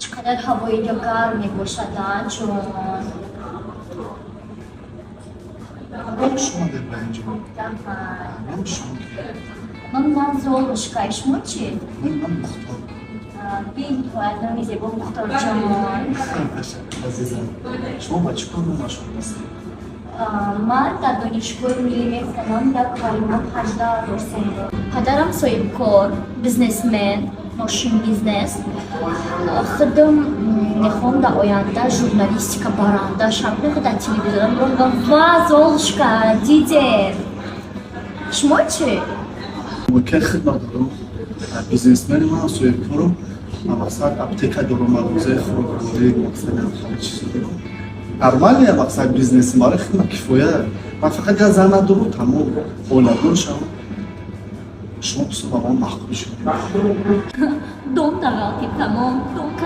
Чӣ қадар ҳавои инҷо гарм мебошад, а, ҷон? Хуш омадед ба инҷо. Даҳан. Номи шумо ки? Номи ман Золушка, шумо чӣ? Номи ман Мухтор. Бениҳоят номи зебо, Мухторҷон. Ташаккур, азизам. Шумо ба чӣ кор машғул ҳастед? Ман дар Донишгоҳи миллӣ мехонам, як валимам 18 000 сом. Падарам соҳибкор, бизнесмен, мошин бизнес. Худам мехоҳам дар оянда журналистика баранда шавам, мехоҳам дар телевизион бирам: «Ва, Золушка, дидем». Шумо чӣ? Ки хидмат дорам, бизнесмени ман, соҳибкорам, мақсад, аптека дорам, мағозаи хӯрокворӣ, мақсад, ҳама чиз дорам. Нормально, мақсад, бизнеси барои хидмат кифоя. Ман фақат як зан надорам, тамом, оиладор шавам. Шумо бисёр ба ман маъқул шудед. Дом дағалтиб, тамом, дом.